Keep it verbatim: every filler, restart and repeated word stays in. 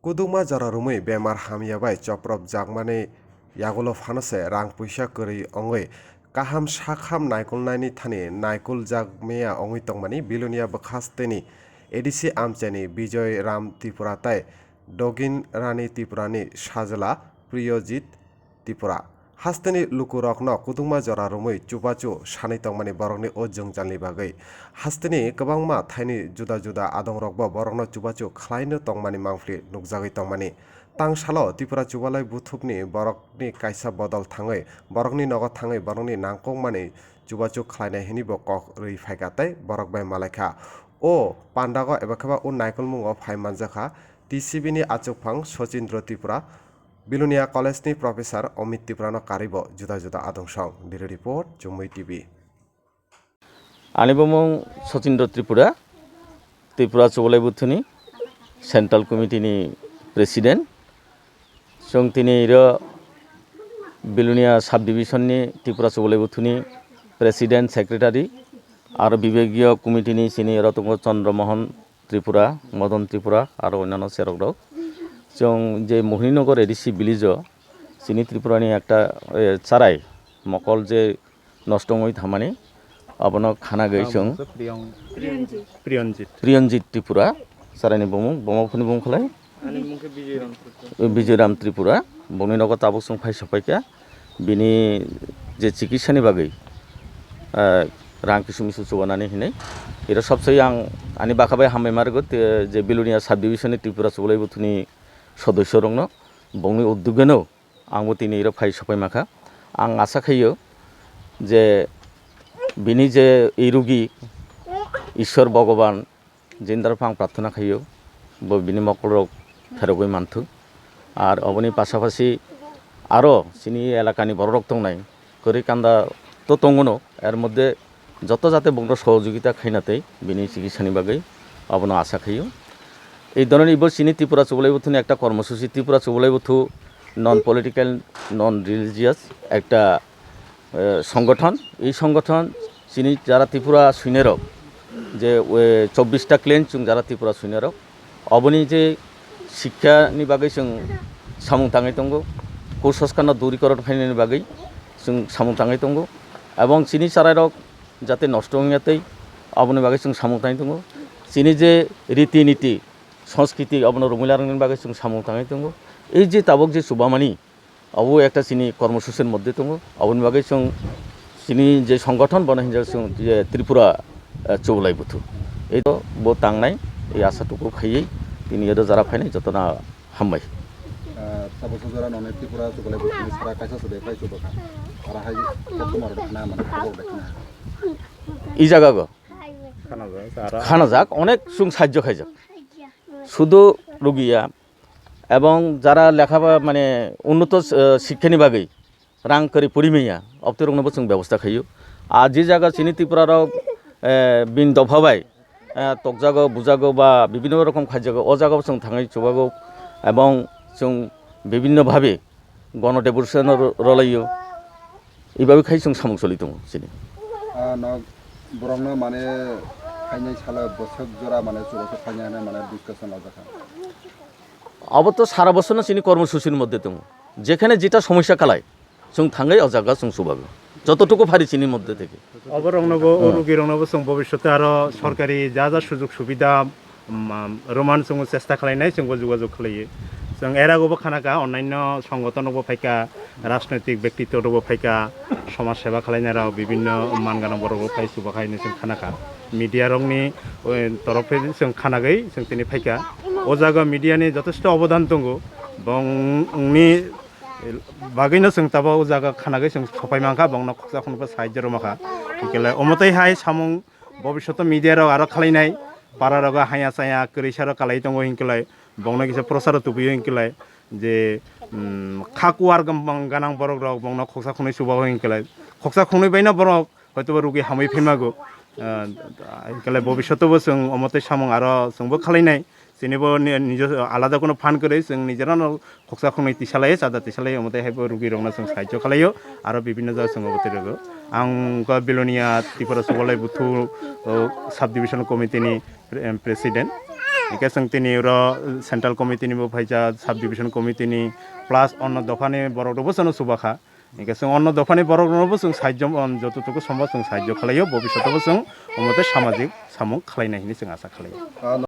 Kudukma jora romwi bemar hamya bai chopropjakmani yagulo phano se rang puisa kwrwi wngwi kaham sakham naikolnaini thani naikoljakmaya wngwi tongmani Bilonia bwkhasteni A D C amchaini Bijoy Ram Tripura tei Dogin Rani Tripurani sajla Priyojit Tripura. Hasteni lukurokno kudukma jora romwi chubachu sanwi tongmani borokni o jwngjalni bagwi. Hasteni kwbangma thaini juda juda adongrokbo borokno chubachu khlaino tongmani mangpli nukjagwi tongmani. Tangsalo Tripura Chubalai Buthukni borokni kaisa bodol thangwi, borokni nogo thangwi borokni nangkukmani chubachu khlainai hwnwibo kok rwi phaikha tei borok bai malaikha. O pandago eba kheba o naikolmungo phai manjakha T C B ni achukphang Sochindra Tripura, Bilonia College ni Professor Amit Tripura no karibo juda juda adong song. Bureau Report, Chumui T V. Ani bumung Sochindra Tripura, Tripura Chubalai Buthuni Central Committee ni President. Chwng tini iro Bilonia Sub Division ni Tripura Chubalai Buthuni President, Secretary, aro Bibagiyo Committee ni chini oro tongo Chandra Mohan Tripura, Madan Tripura, aro onyanno cherok rok. Chwng je Mohini Nagar A D C village o chini Tripura ni ekta, eh, charai mokol je nosto wngwi thamani, abono khana gwi chwng Priyanjit. Priyanjit Tripura, charai ni bumung, buma phuni bumung khlai? Ani bumung khe Bijoy Ram Tripura. Bijoy Ram Tripura, bumni nogo tabuk chwng phai sapaikha. Bini je chikitsa ni bagwi, ah, rang kisu misu chubanani hinwi. Iro sabsai ang ani bwkha bai hambai ma rwgo, te je Bilonia Sub Division ni Tripura Chubalai Buthuni sodosyo rokno bongni uddugeno ang bo tini iro phai sapai makha. Ang asa khaio je bini je ei rugi Ishwar Bhogoban Jindar phang prarthana khaio, bo bini mokolrok pherogwi manthung. Ar oboni pasapasi aro chini elakani bororok tongnai, kwrwi kanda to tongono, er moddhe joto jate bongno sohojogita khaina tei bini chikitsani bagwi abono asa khaio. Ei dhoroner ibo chini Tripura Chubalai Buthuni ekta kormosuchi, Tripura Chubalai Buthu non political, non religious ekta eh, songothon, ei songothon chini jara Tripura suinarok, je, eh, chobbish ta clan chwng jara Tripura suinarok, oboni je sikha ni bagwi chwng samung tangwi tongo, kusanskar no durikoron khainani bagwi chwng samung tangwi tongo, ebong chini charairok jate nosto wngya tei aboni bagwi chwng samung tangwi tongo, chini je riti niti, sanskriti abono rwngwi larwknani bagwi chwng samung tangwi tongo, ei je tabuk je chubamani, abo ekta chini kormosuchir moddhe tongo. Aboni bagwi chwng chini je songothon bono hinjak chwng je Tripura, eh, Chubalai Buthu. Ei to bo tangnai, ei asa tuku khaiwi tini oro jara phainai jotono hambai. Ah, tabuk jora nonai Tripura Chubalai Buthuni sara kaisa se bai phai chubakha. Aro hai koktwma rok khna mano, khobor rok khna. I jaga go? Khana jak, onek chwng sahajjo khaijak. Sudu rugiya, ebong jara lekha ba, mane, unnoto, eh, sikkha ni bagwi rang kwrwi puri manya, obtwi rokno bo chwng bebosta khaio. Ar je jaga chini Tripura rok, eh, bini dopha bai, eh, tokjago, bujago ba bibinno rokom khaijago, o jaga bo chwng thangwi chubago, ebong chwng bibinno bhabe gono deputation ro-, rolaio. Ibabe khai chwng samung choli tongo chini. Ah, no, borokno mane khainai salo bwswk jora mane chubago khainai hinwi mane discussion lajakha. Abo to sara bosorno chini kormosuchini moddhe tongo. Jekhane jeta somosya kalai, chwng thangwi o jaga chwng chubago. Jototuku phari chini moddhe theke. Oboroknobo, o rugiroknobo chwng bobishote aro sorkari ja ja sujog subida, um, um, rwmani chwngbo chesta khlainai, chwngbo jogajog khlaiwi. Chwng eragobo khanakha, onnaino songothonrokbo phaikha, rajnoitik bektitworokbo phaikha, somaj seba khlainairok, bibinno man gwnang borokbo phai chubakhai hinwi chwng khanakha. Mediarokni, o, torop khe chwng khanagwi chwng tini phaikha. O jaga mediani jothesto obodan tongo, bongni bagwino chwng tabuk o jaga khanagwi chwng sopai mankha, bongno khoksa khunukbo sahajjo rwmakha. Hwnkhe omo twi hai samung bobishoto mediarok aro khlainai, pararogo haya chaya kwrwisarok kalai tongo hwnkhe bongno kisa procharo tubui hwnkhe je, um, kha kuar gwnang borokrok bongno khoksa khunui chubago hwnkhe khoksa khunui baino borok hoitoba rugi hamwi phaimago. Ah, hwnkhe bobishotobo chwng omo twi samung aro chwngbo khlainai. Chinibo ni-, nijo alada kono phan kwrwi chwng nijorano khoksa khunui tisalai, chada tisalai, omo twi haibo rugirokno chwng sahajjo khlaio, aro bibinno jaga chwng obo twi rwgo. Ang wngkha Bilonia Tripura Chubalai Buthu, o, Sub Division Committee ni pre-, em, President. Hingke chwng tini oro central committee ni bo phaijak, sub division committee ni, plus onno dopha ni borok rok bo chwng no chuba kha. Hingke chwng onno dopha ni borok rok no bo chwng sahajjo, um, joto toko sombab chwng sahajjo khlai o, bobishoto bo chwng omo tei samajik samung khlai nai hinwi chwng acha khlai o.